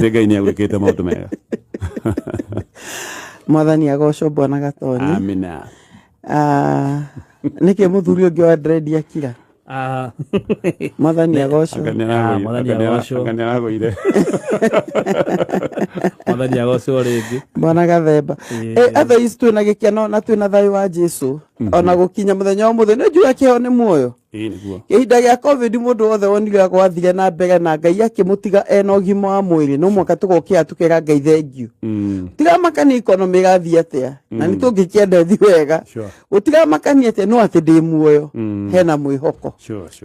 Atĩ Ngai nĩ agwĩkĩte maũndũ mega. Mwathani agocwo, Bwana Gatonyi. Amina. Ah, nĩkĩ mũthuri ũngĩ wa dread akira? Ah. Mwathani agocwo. Anga nĩ Ah, aragũire- Mwathani anga nĩ ara- agocwo. anga nĩ aragũire. Mwathani agocwo rĩngĩ. Bwana Gathemba. Ĩĩ. Eh, otherwise twĩna gĩkeno na twĩna thayũ wa Jesu ona gũkinya mũthenya wa ũmũthĩ. Nĩ njũĩ kĩheo nĩ muoyo. Ĩĩ nĩguo. Ihinda gĩa COVID mũndũ wothe wonire gwathire na mbere na Ngai akĩmũtiga ena ũgima wa mwĩrĩ, no mwaka tũgokĩra tũkera Ngai thengiũ. Gũtiramakania economy ĩrathiĩ atĩa na nĩ tũngĩkĩenda ĩthiĩ wega. Gũtiramakania atĩa, no atĩ ndĩ muoyo, hena mwĩhoko.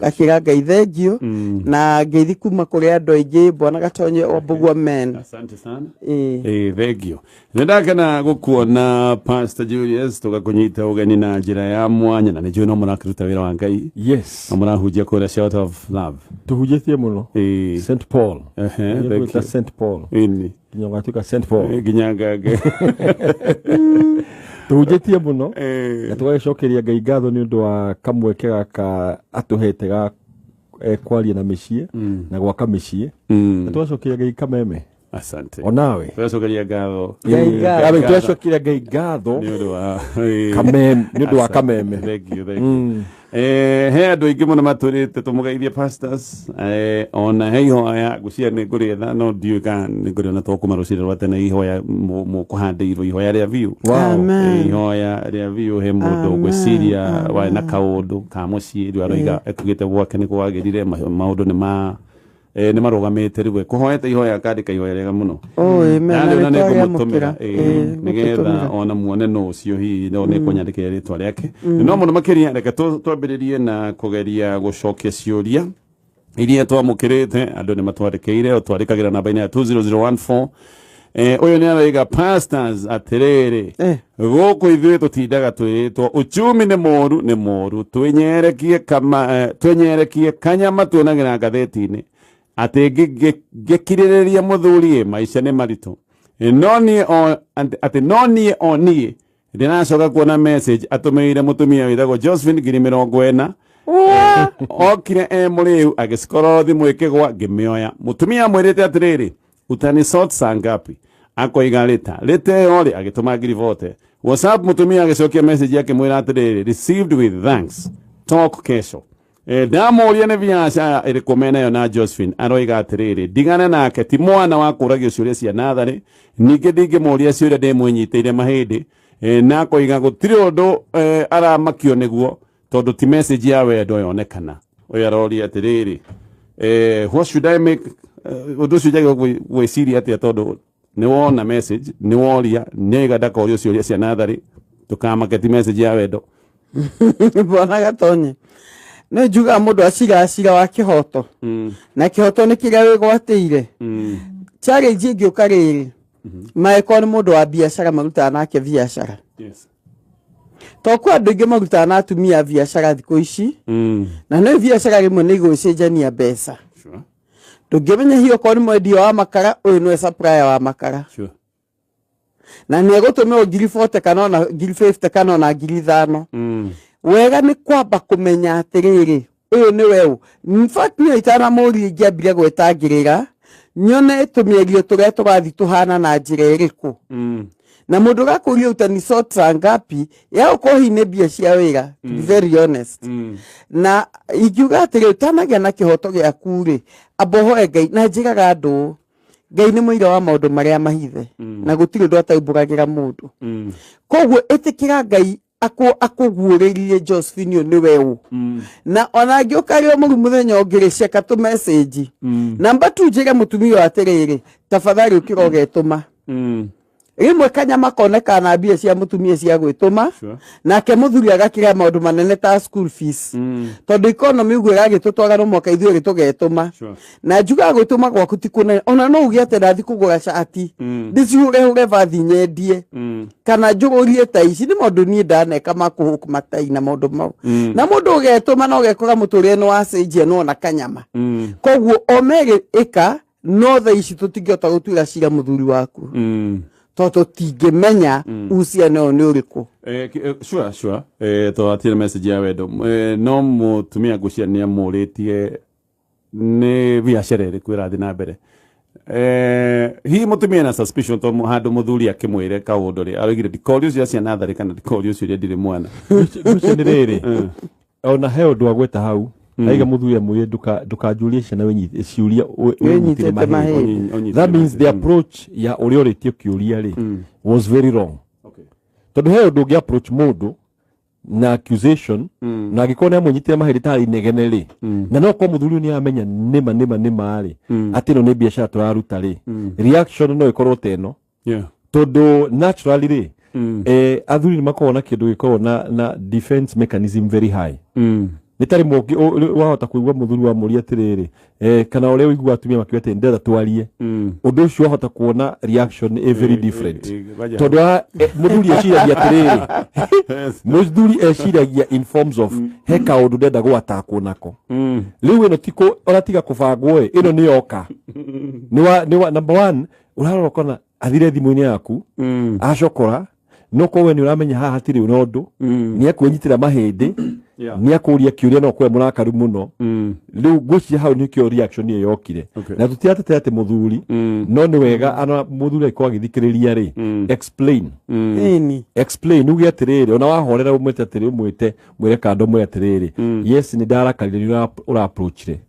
Gakĩra Ngai thengiũ na ngeithi kuma kũrĩ andũ aingĩ. Bwana Gatonye wa Mbũgua men. Asante sana. Ĩĩ. Ĩĩ, thengio. Nĩ ndakena gũkuona, Pastor Julius, tũgakũnyita ũgeni na njĩra ya mwanya, na nĩ njũĩ no mũrakĩruta wĩra wa Ngai Yes. na mũrahunjia kũrĩa Shelter of Love. Tuhunjĩtie mũno. St Paul. Ehe, Nĩ thank gwĩta you. St Paul. Ĩni. Nginya ũgatuĩka St Paul. Nginya ngange. Tuhunjĩtie mũno. Na tũgagĩcokeria Ngai ngatho nĩ ũndũ wa kamweke gaka atũhete ga kwaria na mĩciĩ na gwaka mĩciĩ. Na tũgacokeria Ngai kameme. Asante. Onawe. Tũgacokeria ngatho. Ngai ngatho. Ngatho. Tũgacokeria Ngai ngatho. Nĩ ũndũ wa Kameme, nĩ ũndũ wa Asante. kameme. Thank you, thank you. He andũ aingĩ mũno matũrĩte tũmũgeithie pastors, ona he ihoya ngũcia nĩ ngũrĩetha, no ndiũĩ kana nĩ ngũrĩona to kuma rũcinĩ rwa tene, ihoya mũkũhandĩirwo, ihoya rĩa biũ. Amen. Ihoya rĩa biũ he mũndũ Amen. ngwĩciria warĩ na kaũndũ ka mũciĩ, rĩu aroiga ekugĩte gwake nĩ kwagĩrire, maũndũ nĩ ma nĩ marũgamĩte, rĩu ekũhoete ihoya, akandĩka ihoya rĩega mũno. Oh, amen. Na Na rĩu na nĩ nĩngũmũtũmĩra twamũkĩra. Ĩĩ, nĩgetha gũtũtũmĩra. ona muone nũ ũcio, hihi no nĩkũnyandĩkĩra rĩtwa rĩake. No mũno makĩria reke twambĩrĩrie na kũgeria gũcokia ciũria iria twamũkĩrĩte. Andũ nĩ matwandĩkĩire, twandĩkagĩra namba-inĩ ya 20014. Ũyũ nĩ aroiga, "Pastors, atĩrĩrĩ, gũkũ ithuĩ tũtindaga twĩrĩtwo uchumi nĩ mũru, nĩ mũru, twĩnyerekie kama twĩnyerekie kanyama tuonagĩra ngathĩti-inĩ atĩ ngĩkirĩrĩria mũthuri ĩ, maica nĩ maritũ. No niĩ o atĩ no niĩ o niĩ ndĩracoka kuona message atũmĩire mũtumia wĩtagwo Josephine 40,000. Okire e mũrĩu, agĩcikorwo thimũ ĩkĩgwa, ngĩmĩoya. Mũtumia amwĩrĩte atĩrĩrĩ, 'Utanisort saa ngapi?' Akoiga later. Later ĩyo rĩ, agĩtũma 40,000 WhatsApp. Mũtumia agĩcokia message akĩmwĩra atĩrĩrĩ, 'Received with thanks, talk kesho.' Ndamũria nĩ biacara ĩrĩkũ menayo na Josephine, aroiga atĩrĩrĩ, ndigane nake, ti mwana wa kũragio ciũria cia natharĩ, ningĩ ndingĩmũria ciũria ndĩmwĩnyitĩire mahĩndĩ. Na akoiga gũtirĩ ũndũ aramakio nĩguo tondũ ti message ya wendo yonekana. Ũyũ aroria atĩrĩrĩ, what should I make, ũndũ ũcio njagĩrĩirwo gwĩciria atĩa, tondũ nĩ wona message, nĩ woria, nĩ oiga ndakorio ciũria cia natharĩ, ndũkamake, ti message ya wendo. Bwana Gatonye, nĩ njugaga mũndũ aciracira wa kĩhoto, na kĩhoto nĩ kĩrĩa wĩgwatĩire. Challenge ĩngĩũka rĩrĩ, mangĩkorwo nĩ mũndũ wa biacara marutaga nake biacara, to kwa andũ aingĩ marutaga na atumia biacara thikũ ici, na nĩ biacara rĩmwe nĩ igũcenjania mbeca. Ndũngĩmenya hihi okorwo nĩ mwendia wa makara, ũyũ nĩwe supplier wa makara, na nĩ egũtũmĩrwo 40,000 kana ona 50,000 kana ona 5,000. Wega nĩ kwamba kũmenya atĩrĩrĩ, ũyũ nĩwe ũ. In fact, niĩ itanamũria ingĩambire gwetangĩrĩra nyone tũmĩario tũrĩa tũrathiĩ tũhana na njĩra ĩrĩkũ, na mũndũ ũgakũria utanisort saa ngapi, ya ũkorwo hihi nĩ mbia cia wĩra, to be very honest. Na ingiuga atĩrĩ, ũtanagĩa na kĩhoto gĩaku rĩ, amba ũhoe Ngai. Na njĩraga andũ ũũ, Ngai nĩ mũira wa maũndũ marĩa mahithe, na gũtirĩ ũndũ ataumbũragĩra mũndũ. Koguo ĩtĩkĩra Ngai akũguũrĩrie Josephine ũyũ nĩwe ũ, na ona angĩũka rĩ o mũru mũthenya ũngĩ rĩ, ceka tũ message. Namba tu njĩre mũtumia ũyũ atĩrĩrĩ, tafadhali ũkĩra ũgetũma. Rĩmwe kanyama koneka na mbia cia mũtumia cia gwĩtũma, nake mũthuri agakĩra maũndũ manene ta school fees, tondũ economy ũguo ĩragĩtũtwara, no mwaka ithuĩ erĩ tũgetũma. Na njugaga gwĩtũma gwaku ti kũnene, ona no uge atĩ ndathi kũgũra cati, ndĩcihure hure bathi nyendie, kana njũgũrie ta ici. Nĩ maũndũ niĩ ndaneka ma kũhũk matai na maũndũ mau. Na mũndũ ũgetũma na ũgekora mũtũrĩre nĩ wacenjia, nĩwona kanyama. Koguo o merĩ ĩka, no thaa ici tũtingĩhota gũtuĩra cira mũthuri waku, tondũ tũtingĩmenya uhusiano ũyũ nĩ ũrĩkũ. Sure. Twatirĩ message ya wendo, no mũtumia ngũcia nĩ amũrĩtie nĩ biacara ĩrĩkũ ĩrathiĩ na mbere. Hihi mũtumia na suspicion to handũ mũthuri akĩmwĩre kaũndũ rĩ aroigire ndikorio ũcio ciana tharĩ kana ndikorio ũcio ũrĩa ndirĩ mwana. Ngwĩciria nĩ rĩrĩ, ona he ũndũ agweta hau, aiga mũthuri amwĩre ndũkanjũrie ciana ciũria wĩnyitĩte wĩnyitĩre mahĩndĩ. Onyitĩte That means the mahĩndĩ. approach ya ũrĩa ũrĩtie kĩũria rĩ was very wrong. Tondũ he ũndũ ũngĩ approach mũndũ na accusation, na angĩkorwo nĩ amwĩnyitĩre mahĩndĩ tarĩ inegene rĩ, na no korwo mũthuri ũyũ nĩ aramenya nĩma nĩma nĩma rĩ, atĩ ĩno nĩ biacara tũraruta rĩ, reaction no ĩkorwo ta ĩno. Tondũ naturally rĩ, athuri nĩ makoragwo na kĩndũ gĩkoragwo na defense mechanism very high. Nĩ tarĩ mũngĩ wahota kũigua mũthuri wa mũria atĩrĩrĩ, kana ũrĩa ũiguaga atumia makiuga atĩ ndĩrenda twarie, ũndũ ũcio wahota kuona reaction ĩ very different. Tondũ mũthuri eciragia atĩrĩrĩ, mũthuri eciragia in forms of he kaũndũ ndenda gwatakwo nako. Rĩu ĩno ti ũratiga kũbangwo ĩ, ĩno nĩ yoka nĩ wa number one ũrarora ũkona athire thimũ-inĩ yaku acokora, no korwo we nĩ ũramenya haha hatirĩ na ũndũ, nĩ akwĩnyitĩra mahĩndĩ, nĩ akũria kĩũria, no kwe mũrakaru mũno. Rĩu ngwĩciria hau nĩkĩo reaction ĩyo yokire. Na tũtiratetea atĩ mũthuri, no nĩ wega ana mũthuri angĩkorwo agĩthikĩrĩria rĩ, explain. Ĩni. Explain, uge atĩrĩrĩ, ona wahorera ũmwĩte atĩrĩ, ũmwĩte mwĩre kando, mwĩre atĩrĩrĩ, yes, nĩ ndarakarire nĩ ũra approachire,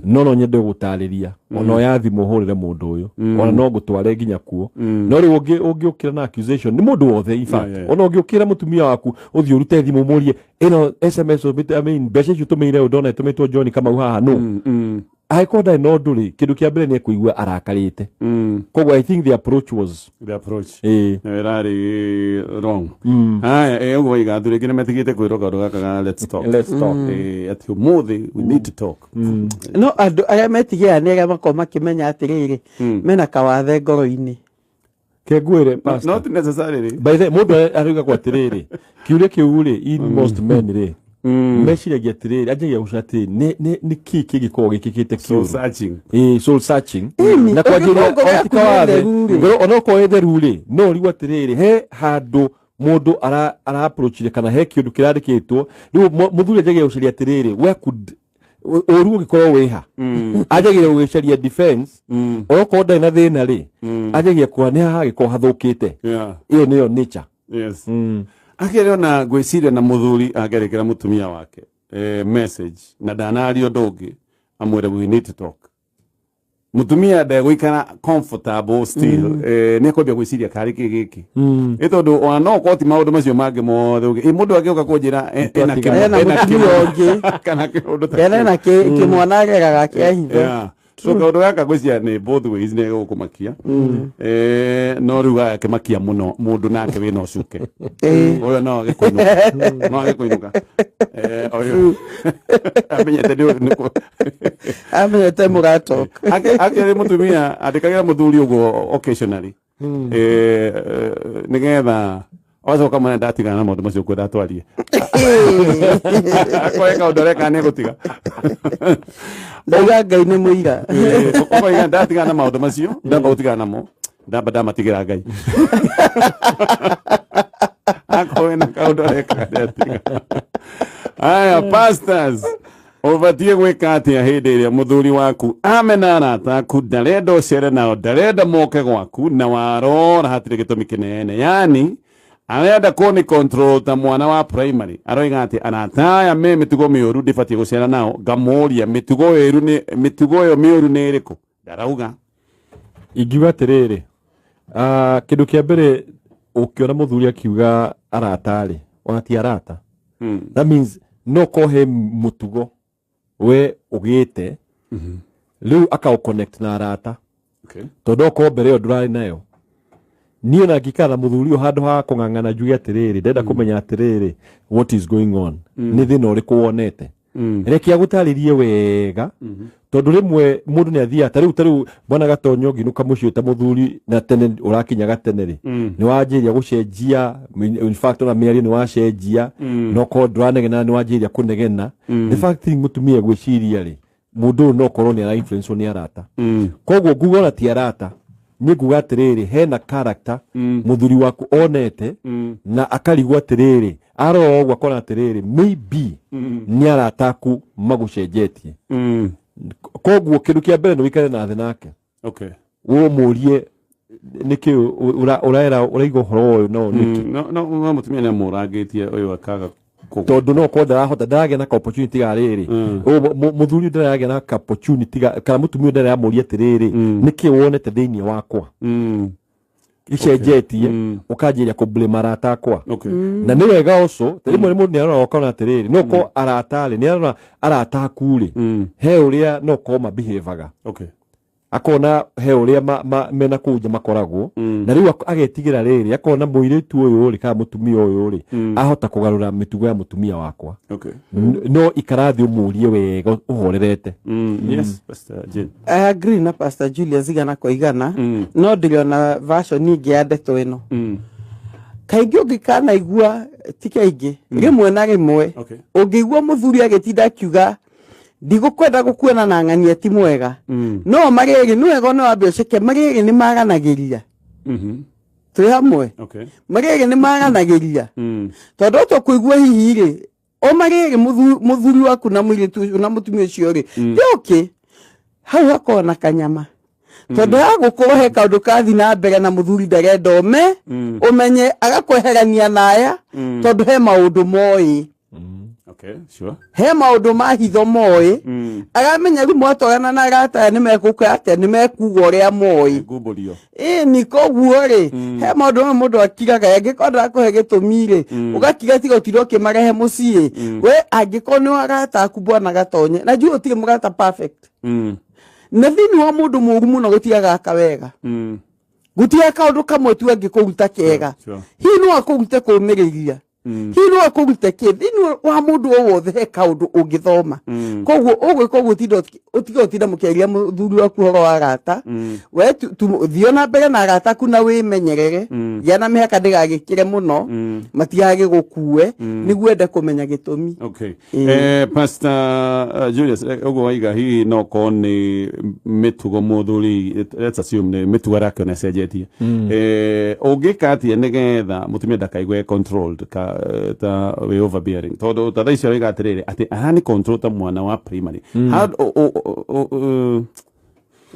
no nyende gũtarĩria, ona oya thimũ ũhũrĩre mũndũ ũyũ, ona no ngũtware nginya kuo. No rĩu ũngĩũkĩra na accusation nĩ mũndũ wothe, in fact, ona ũngĩũkĩra mũtumia waku ũthiĩ ũrute thimũ ũmũrie ĩno SMS ũtũmĩte, I mean, mbeca icio ũtũmĩire ũndona ĩtũmĩtwo John Kamau haha, no angĩkorwo ndarĩ na ũndũ rĩ, kĩndũ kĩa mbere nĩ ekũigua arakarĩte. Koguo I think the approach was The approach ĩĩ. Ĩyo ĩrarĩ wrong. Haya, ũguo waiga athuri aingĩ nĩ metigĩte kwĩrwo kaũndũ gaka ga "Let's talk." Let's talk. Atĩ ũmũthĩ we need to talk. No andũ arĩa metigĩra nĩ arĩa makoragwo makĩmenya atĩrĩrĩ, mena kawathe ngoro-inĩ. Kengwĩre, pastor. Not necessarily. By the mũndũ arauga kwa atĩrĩrĩ, kiũria kĩu rĩ, in most men rĩ, meciragia atĩrĩrĩ, anjagia gũca atĩrĩ, nĩ kĩ kĩngĩkorwo gĩkĩkĩte Soul kĩũru. searching. Ĩĩ, soul searching. Ĩni, Na kwanjĩrĩria ũngĩkorwo ngoro ona yaku ti nĩ kawathe, theru rĩ. ngoro onokorwo ĩ theru rĩ, no ũrigwo atĩrĩrĩ, he handũ mũndũ ara approachire kana he kĩũndũ kĩrandĩkĩtwo. Rĩu mũthuri anjagia gũcaria atĩrĩrĩ, where could ũru ũngĩkorwo wĩha, anjagia gũgĩcaria defense. Onokorwo ndarĩ na thĩna rĩ, anjagia kuona nĩ haha hagĩkorwo hathũkĩte. Ĩyo nĩyo nature. Yes. Akĩrĩ ona ngwĩciria na mũthuri angĩarĩkĩra mũtumia wake message na ndanaria ũndũ ũngĩ, amwĩre, "We need to talk," mũtumia ndegũikara comfortable still, nĩ ekwambia gwĩciria karĩ kĩ gĩkĩ, ĩ tondũ ona no ũkorwo ti maũndũ macio mangĩ mothe ũngĩ, ĩ mũndũ angĩũka kũnjĩra ena Ena ena mũtumia ũngĩ. kana kĩũndũ ta Ena kĩu. na kĩmwana areraga kĩa hitho. Yeah. So kaũndũ gaka ngwĩciria nĩ both ways nĩ gũkũmakia. No rĩu gaya kĩmakia mũno mũndũ nake wĩna ũcuke ũyũ no agĩkũinũka, no agĩkũinũka. Ũyũ amenyete Amenyete mũgatok. Akĩrĩ mũtumia andĩkagĩra mũthuri ũguo occasionally, nĩgetha wacoka mwene ndatigana na maũndũ macio kwenda twarie, akore kaũndũ areka nĩ gũtiga. Ndauga Ngai nĩ mũira. Ũkoiga ndatigana na maũndũ macio, ndamba gũtigana namo, ndamba ndamatigĩra Ngai, akorwo na kaũndũ areka ndatiga. Aya, pastors, ũbatiĩ gwĩka atĩa hĩndĩ ĩrĩa mũthuri waku amena arata aku, ndarenda ũcere nao, ndarenda moke gwaku, na warora hatirĩ gĩtũmi kĩnene, yani arenda kũni control ta mwana wa primary? Aroiga atĩ arata aya me mĩtugo mĩũru, ndĩbatiĩ gũcera nao. Ngamũria mĩtugo ĩru nĩ mĩtugo ĩyo mĩũru nĩ ĩrĩkũ, ndarauga. Ingiuga atĩrĩrĩ, kĩndũ kĩa mbere ũkĩona mũthuri akiuga arata rĩ, ona ti arata, that means no korwo he mũtugo we ũgĩte rĩu akaũ connect na arata, tondũ okorwo mbere ĩyo ndũrarĩ nayo. Niĩ ona ngĩikara na mũthuri ũyũ, handũ ha kũng'ang'ana njuge atĩrĩrĩ, ndenda kũmenya atĩrĩrĩ, what is going on, nĩ thĩna ũrĩkũ wonete, reke agũtarĩrie wega, tondũ rĩmwe mũndũ nĩ athiaga ta rĩu bwana Gatonyo, ngĩinũka mũciĩ ta mũthuri na tene ũrakinyaga tene rĩ, nĩ wanjĩria gũcenjia, in fact ona mĩario nĩ wacenjia, no korwo ndũranegena nĩ wanjĩria kũnegena. The fact thing mũtumia gwĩciria rĩ, mũndũ ũyũ no korwo nĩ ara influence nĩ arata. Koguo nguga ona ti arata, niĩ nguga atĩrĩrĩ, hena character mũthuri waku onete na akarigwo atĩrĩrĩ, arora ũguo akona atĩrĩrĩ, maybe nĩ arata aku magũcenjetie. Koguo kĩndũ kĩa mbere nĩ wĩikare na thĩ nake, ũmũrie. Nĩkĩ ũraera ũraiga ũhoro ũyũ no nĩkĩ? No no no mũtumia nĩ amũrangĩtie ũyũ akaga kũgwa. Tondũ no korwo ndarahota, ndaragĩa na ka opportunity ga rĩrĩ. Ũyũ mũthuri ndaragĩa na ka opportunity ga kana mũtumia ndaramũria atĩrĩrĩ, nĩkĩ wonete thĩinĩ wakwa icenjetie ũkanjĩria kũ blame arata akwa? Na nĩ wega ũcio ta rĩmwe mũndũ nĩ arora ũkona atĩrĩrĩ, no korwo arata rĩ, nĩ arora arata aku rĩ, he ũrĩa no korwo mabehavaga, akona he ũrĩa mena kũu nja makoragwo, na rĩu agetigĩra rĩrĩ, akona mũirĩtu ũyũ rĩ kana mũtumia ũyũ rĩ ahota kũgarũra mĩtugo ya mũtumia wakwa. No ikara thĩ ũmũrie wega ũhorerete. Yes, Pastor Jane. I agree na Pastor Julius igana kwa igana, no ndĩrona version ingĩ ya ndeto ĩno. Kaingĩ ũngĩkanaigua, ti kaingĩ, rĩmwe na rĩmwe, ũngĩigua mũthuri agĩtinda akiuga ndigũkwenda gũkuona na ng'ania ti mwega, no marĩa erĩ nĩ wega no wambe ũceke marĩa erĩ nĩ maranagĩria. Twĩ hamwe? Marĩa erĩ nĩ maranagĩria, tondũ tũkũigua hihi rĩ o marĩa erĩ mũthuri waku na mũirĩtu ũcio na mũtumia ũcio rĩ ndĩ hau hakorwo na kanyama, tondũ hagũkorwo he kaũndũ kathi na mbere na mũthuri ndarenda ũme ũmenye, agakweherania na aya, tondũ he maũndũ moĩ. He maũndũ ma hitho moĩ, aramenya rĩu mwatwarana na arata aya nĩ megũka atĩa, nĩ mekuga ũrĩa moĩ. Ngumbũrio. Ĩĩ, ni koguo rĩ he maũndũ mamwe mũndũ akiraga, angĩkorwo ndakũhe gĩtũmi rĩ, ũgakira, tiga ũtinde ũkĩmarehe mũciĩ. We angĩkorwo nĩ arata aku, bwana Gatonye, na njui gũtirĩ mũrata perfect, na thĩinĩ wa mũndũ mũũru mũno gũtiagaka wega, gũtiga kaũndũ kamwe tu angĩkũruta kega. Hihi no akũrute kũũmĩrĩria, hihi no akũrute kĩ? Thĩinĩ wa mũndũ o wothe he kaũndũ ũngĩthoma. Koguo ũgwĩka ũguo, ũtige ũtinda mũkĩaria mũthuri waku ũhoro wa arata. We thiĩ na mbere na arata aku na wĩmenyerere, gĩa na mĩhaka ndĩgagĩkĩre mũno, matigagĩgũkue nĩguo ende kũmenya gĩtũmi. Pastor Julius, ũguo waiga hihi no korwo nĩ mĩtugo mũthuri, let's assume nĩ mĩtugo arakĩona ĩcenjetie, ũngĩka atĩa nĩgetha mũtumia ndakaigue controlled ka, ta wĩ overbearing? Tondũ ta thaa icio waiga atĩrĩrĩ atĩ arani control ta mwana wa primary.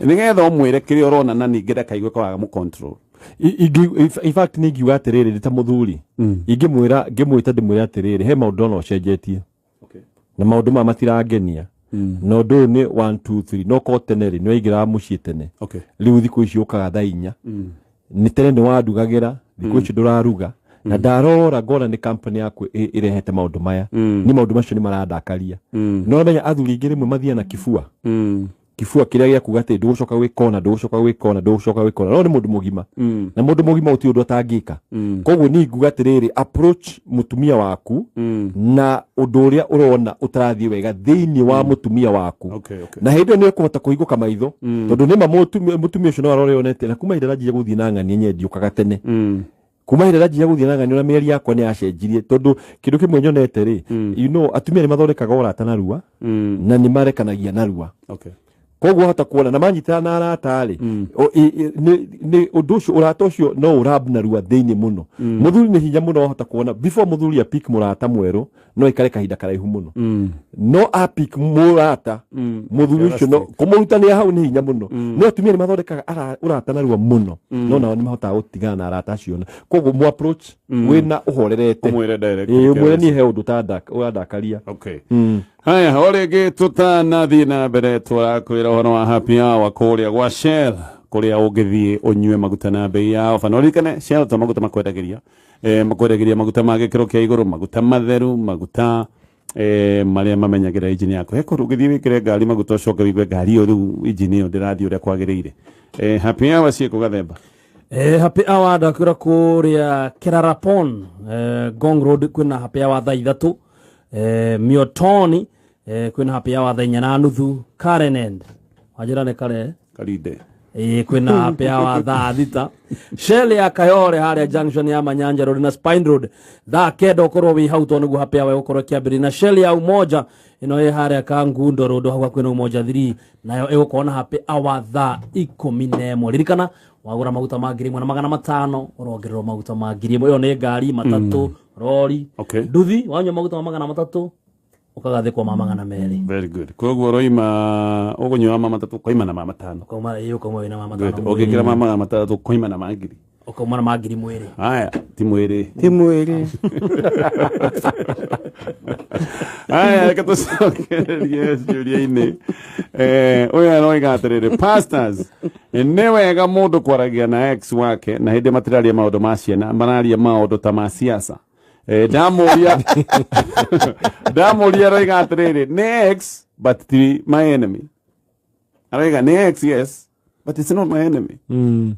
Nĩgetha ũmwĩre kĩrĩa ũrona na ningĩ ndakaigue kwaga mũ control. In fact nĩ ingiuga atĩrĩrĩ, ndĩ ta mũthuri ingĩmwĩra, ngĩmwĩta ndĩmwĩre atĩrĩrĩ, he maũndũ ona ũcenjetie na maũndũ maya matirangenia, na ũndũ ũyũ nĩ 1 2 3. No korwo tene rĩ nĩ waingĩraga mũciĩ tene, rĩu thikũ ici ũkaga thaa 4. Nĩ tene nĩ wandugagĩra, thikũ ici ndũraruga, na ndarora ngona nĩ company yaku ĩrehete maũndũ maya. Nĩ maũndũ macio nĩ marandakaria. No menya athuri aingĩ rĩmwe mathiaga na kibua, kibua kĩrĩa gĩa kuga atĩ ndũgũcoka gwĩka ũna, ndũgũcoka gwĩka ũna, ndũgũcoka gwĩka ũna, no nĩ mũndũ mũgima, na mũndũ mũgima gũtirĩ ũndũ atangĩka. Koguo niĩ nguga atĩrĩrĩ, approach mũtumia waku na ũndũ ũrĩa ũrona ũtarathiĩ wega thĩinĩ wa mũtumia waku, na hĩndĩ ĩyo nĩ ũkũhota kũhingũka maitho, tondũ nĩma mũtumia ũcio no arore onete na kuma hĩndĩ ĩrĩa gũthiĩ na ng'ania nyendiũkaga tene, kuma hĩndĩ ĩrĩa ndanjia gũthiĩ na ng'ania na mĩario yakwa nĩ yacenjirie, tondũ kĩndũ kĩmwe nyonete rĩ, atumia nĩ mathondekaga ũrata narua na nĩ marekanagia narua. Koguo wahota kuona na manyitana na arata rĩ, nĩ ũndũ ũcio ũrata ũcio no ũrab narua thĩinĩ mũno. Mũthuri nĩ hinya mũno, wahota kuona before mũthuri apick mũrata mwerũ no aikare kahinda karaihu mũno, no apick mũrata mũthuri ũcio no kũmũrutania hau nĩ hinya mũno. No atumia nĩ mathondekaga ũrata narua mũno, no nao nĩ mahotaga gũtigana na arata acio. Koguo mu approach wĩna ũhorerete. Ũmwĩre direct. Ĩĩ, ũmwĩre niĩ he ũndũ ũrandakaria. Haya, o rĩngĩ tũtanathiĩ na mbere, tũrakwĩra ũhoro wa happy hour kũrĩa gwa Shell, kũrĩa ũngĩthiĩ ũnyue maguta na bei ya ofa. Na ũririkane Shell to maguta makwendagĩria, makwendagĩria maguta ma gĩkĩro kĩa igũrũ, maguta matheru, maguta marĩa mamenyagĩra injini yaku. He kũndũ ũngĩthiĩ wĩkĩre ngari maguta ũcoke wĩigue ngari ĩyo rĩu injini ĩyo ndĩrathiĩ ũrĩa kwagĩrĩire. Happy hour ciĩkũ, Gathemba? Happy hour ndakwĩra kũrĩa Kerarapon, Ngong Road kwĩna happy hour thaa 3, Miotoni kwĩna happy hour thaa 4:30, Karen End wanjĩra nĩ kare Karinde. Ĩĩ, kwĩna happy hour thaa 6. Shell ya Kayole harĩa junction ya Manyanja Road na Spine Road thaa 9 ũkorwo wĩ hau, tondũ nĩguo happy hour ĩgũkorwo ĩkĩambĩrĩria. Na Shell ya Umoja ĩno ĩ harĩa Kangundo Road hau hakuhĩ na Umoja 3 nayo ĩgũkorwo na happy hour thaa 11. Ririkana wagũra maguta ma 1500 ũrongererwo maguta ma 1000. Ĩyo nĩ ngari, matatũ, rori, nduthi. Wanyua maguta ma 300. Ũkagathĩkwo ma 200. Very good. Koguo ũroima ũgũnyua ma 3 ũkoima na ma 5. Ũkauma ĩĩ, ũkauma wĩna ma 5. Good. Ũngĩkĩra ma 600 ũkoima na ma 1000. Ũkauma na ma 1000 mwĩrĩ. Haya, ti mwĩrĩ. Ti mwĩrĩ. Haya, reke tũcokererie ciũria-inĩ. Ũyũ aroiga atĩrĩrĩ, pastors, nĩ wega mũndũ kwaragia na ex wake na hĩndĩ matiraria maũndũ ma ciana, mararia maũndũ ta ma siasa. Ndamũria aroiga atĩrĩrĩ, nĩ ex but ti my enemy. Aroiga nĩ ex, yes, but it's not my enemy.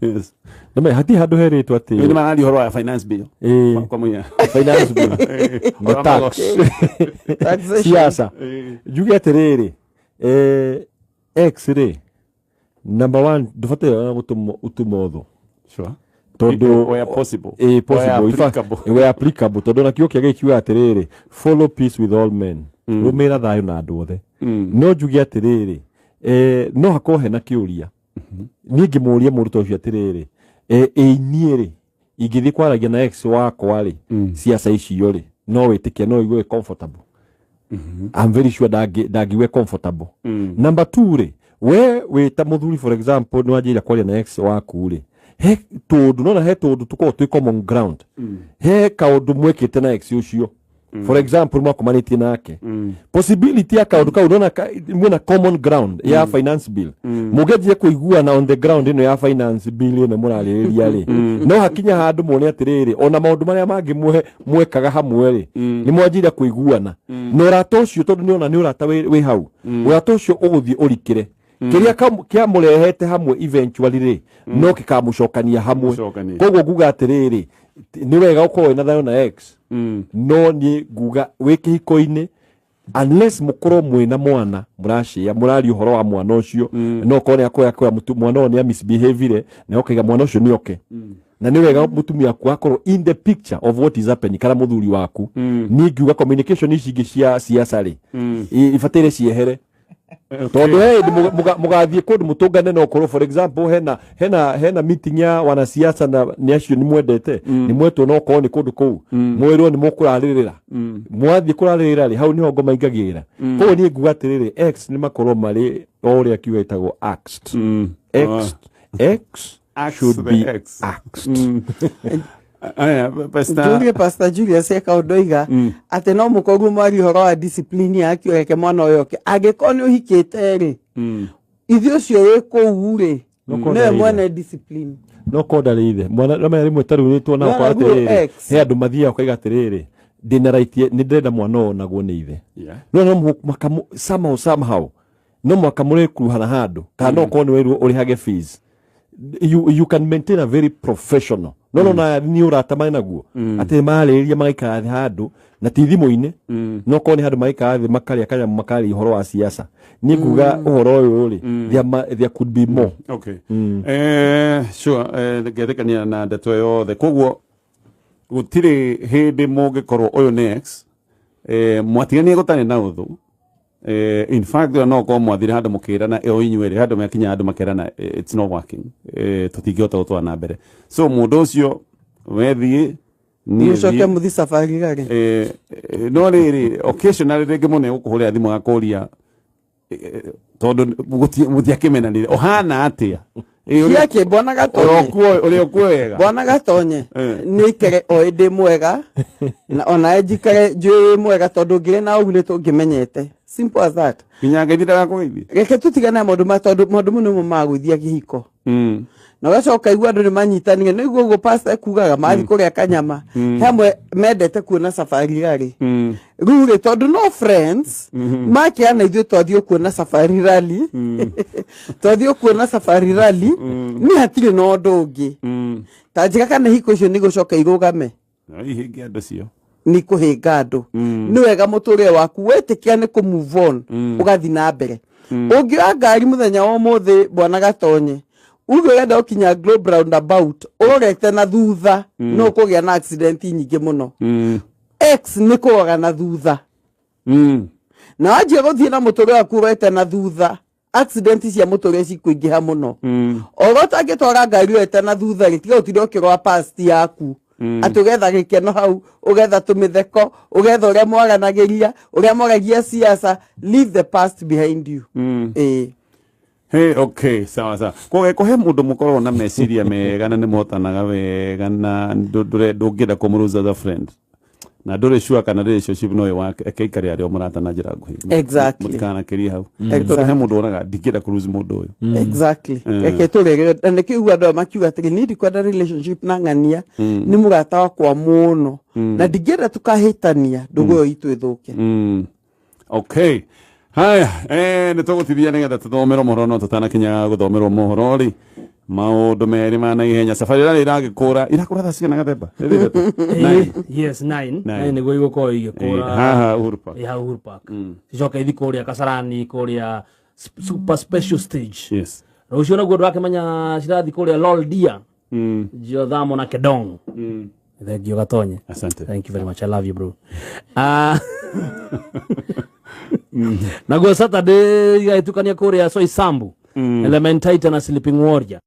Yes. Nĩ hatirĩ handũ herĩtwo atĩ Nĩ mararia ũhoro wa finance bill. Kwa mũhiano. Finance bill na tax. Taxation. Siasa. Njuge atĩrĩrĩ, ex rĩ, number one, ndũbataire ona gũtũma ũtũma ũthũ. Sure. Tondũ Where possible. Possible. Where In fact, applicable. where applicable. Tondũ ona kiugo kĩa Ngai kiugaga atĩrĩrĩ, follow peace with all men. Rũmĩrĩra thayũ na andũ othe. No njuge atĩrĩrĩ, no hakorwo hena kĩũria. Niĩ ngĩmũria mũndũ ta ũcio atĩrĩrĩ, ĩ niĩ rĩ, ingĩthiĩ kwaragia na ex wakwa rĩ, ciaca icio rĩ, no wĩtĩkie, no ũigue comfortable. I'm very sure ndangĩigue comfortable. Number 2 rĩ, we wĩ ta mũthuri, for example, nĩ wanjĩrĩria kwaria na ex waku rĩ, he tũndũ, nona he tũndũ tũkoragwo twĩ common ground. He kaũndũ mwekĩte na ex ũcio. For example, mwakomanĩtie nake. Possibility ya kaũndũ kau, nona mwĩna common ground ya finance bill. Mũngĩanjia kũiguana on the ground ĩno ya finance bill ĩno mũrarĩrĩria rĩ, no hakinya handũ muone atĩrĩrĩ, ona maũndũ marĩa mangĩ mwekaga hamwe rĩ, nĩ mwanjĩrĩria kũiguana. Na ũrata ũcio, tondũ nĩona nĩ ũrata wĩ hau, ũrata ũcio ũgũthiĩ ũrikĩre. Kĩrĩa kĩamũrehete hamwe eventually rĩ, no gĩkamũcokania hamwe. Koguo nguga atĩrĩrĩ, nĩ wega ũkorwo wĩna thayũ na ex, no niĩ nguga wĩ kĩhiko-inĩ, unless mũkorwo mwĩna mwana mũracia, mũraria ũhoro wa mwana ũcio, no korwo nĩ akoya koya mwana ũyũ nĩ misbehavire, na ũkaiga mwana ũcio nĩ oke. Na nĩ wega mũtumia waku akorwo in the picture of what is happening, kana mũthuri waku. Niĩ ngiuga communication ici ingĩ cia siasa rĩ, ibataire ciehere. Tondũ he hĩndĩ mũgathiĩ kũndũ mũtũngane, no ũkorwo for example hena meeting ya wanasiasa na nĩ acio nĩ mwendete, nĩ mwetwo, no ũkorwo nĩ kũndũ kũu mwĩrwo nĩ mũkũrarĩrĩra, mwathiĩ kũrarĩrĩra rĩ, hau nĩho ngoma ingagĩra. Koguo niĩ nguga atĩrĩrĩ, ex nĩ makorwo marĩ o ũrĩa kiugo gĩtagwo axed. Ex, ex should be axed. Aya, Pastor. Njurie Pastor Julius eka ũndũ oiga atĩ no mũkorwo mwaria ũhoro wa discipline yake, ũreke mwana ũyũ oke. Angĩkorwo nĩ ũhikĩte rĩ, ithuĩ ũcio wĩ kũu rĩ, nĩwe mwene discipline. No konda rĩ ithe mwana no menya rĩmwe tarĩu rĩtwo na No, ũkora naguo atĩrĩrĩ, ex. he andũ mathiaga ũkaiga atĩrĩrĩ, ndĩna right, nĩ ndĩrenda mwana ũyũ onagwo nĩ ithe. No no mũhaka somehow no mũhaka mũrĩkuruhana handũ, kana no ũkorwo nĩ werwo ũrĩhage fees. You can maintain a very professional. No no na nĩ ũrata marĩ naguo atĩ marĩrĩria magaikara thĩ handũ na ti thimũ-inĩ, no korwo nĩ handũ magaikara thĩ makarĩa kanyamũ, makarĩa ũhoro wa siasa. Niĩ nguga ũhoro ũyũ rĩ, there could be more. Okay. Sure, ngetĩkania na ndeto yothe. Koguo gũtirĩ hĩndĩ mũngĩkorwo ũyũ nĩ ex, mwatiganie gũtarĩ na ũthũ. In fact, no korwo mwathire handũ mũkĩrana o inyuĩ rĩ, handũ mekinya handũ makerana, it's not working, tũtingĩhota gũtwara na mbere. So mũndũ ũcio wethiĩ, niĩ Mũcoke thiĩ. mũthi safari rarĩ. No rĩrĩ, occasionally rĩngĩ mũndũ nĩegũkũhũrĩra thimũ agakũria, tondũ mũtiakĩmenanire, ũhana atĩa? Ciake bwana Gatonye. Ũrĩa ũkuo wega. Bwana Gatonye, nĩ ikare o ĩndĩ mwega, na onawe njikare njũĩ wĩ mwega, tondũ ngĩrĩ na ũguo nĩ tũngĩmenyete. Simple as that. Nginya ngeithi ndagakũgeithie. Reke tũtigane na maũndũ ma, tondũ maũndũ mau nĩmo magũithia kĩhiko. Na ũgacoka igua andũ nĩ manyitanire, nĩ ũguo pastor ekugaga mathiĩ kũrĩa kanyama. Hamwe mendete kuona safari rally. Rĩu rĩ, tondũ no friends, makĩana ithuĩ twathiĩ kuona safari rally. Twathiĩ kuona safari rally, nĩ hatirĩ na ũndũ ũngĩ. Ta njĩra kana hiko icio nĩ gũcoka irũgame. No ihinge andũ cio. Nĩ kũhĩnga andũ. Nĩ wega mũtũrĩre waku wetĩkia nĩ kũ move on, ũgathiĩ na mbere. Ũngĩoya ngari mũthenya wa ũmũthĩ, bwana Gatonye, uge ũrenda gũkinya Globe Roundabout, ũrorete na thutha, no ũkũgĩa na accident nyingĩ mũno. X nĩ kũrora na thutha. Na wanjia gũthiĩ na mũtũrĩre waku ũrorete na thutha, accident cia mũtũrĩre cikũingĩha mũno. Oro ũtangĩtwara ngari ũrorete na thutha rĩ, tiga gũtinda ũkĩrora past yaku. Atĩ ũgetha gĩkeno hau, ũgetha tũmĩtheko, ũgetha ũrĩa mwaranagĩria, ũrĩa mwaragia siasa. Leave the past behind you. Ĩĩ. Hey, okay, sawa sawa. Koguo he mũndũ mũkoragwo na meciria mega na nĩ mũhotanaga wega na ndũngĩenda kũmũlose as a friend na ndũrĩ sure kana relationship no ĩwake, eke ikare arĩ o mũrata na njĩra nguhĩ. Mũtikanakĩrie hau, tondũ he mũndũ wonaga ndingĩenda kũlose mũndũ ũyũ. Exactly. Reke tũrere na nĩkĩo igua andũ aya makiuga atĩrĩ, niĩ ndikwenda relationship na ng'ania, nĩ mũrata wakwa mũno na ndingĩenda tũkahĩtania ndũgũ ĩyo itũ ĩthũke. Okay, haya, nĩ tũgũtithia nĩgetha tũthomerwo mohoro, no tũtanakinya gũthomerwo mohoro rĩ, maũndũ merĩ ma naihenya. Safari rarĩ iragĩkũra, irakũra thaa cigana, Gathemba? Rĩrĩ ithatũ? Nine. Yes, 9. Nine. 9 nĩguo igũkorwo igĩkũra. Haha Uhuru Park. Ĩ hau Uhuru Park, cicoke ithi kũrĩa Kasarani, kũrĩa super special stage. Rũciũ naguo ndũrakĩmenya cirathi kũrĩa Loldia, Jiothamo na Kedong. Thank you, Gatonye. Asante. Thank you very much. I love you, bro. Naguo Saturday igagĩtukania kũrĩa Soisambu, Elementaita na Sleeping Warrior.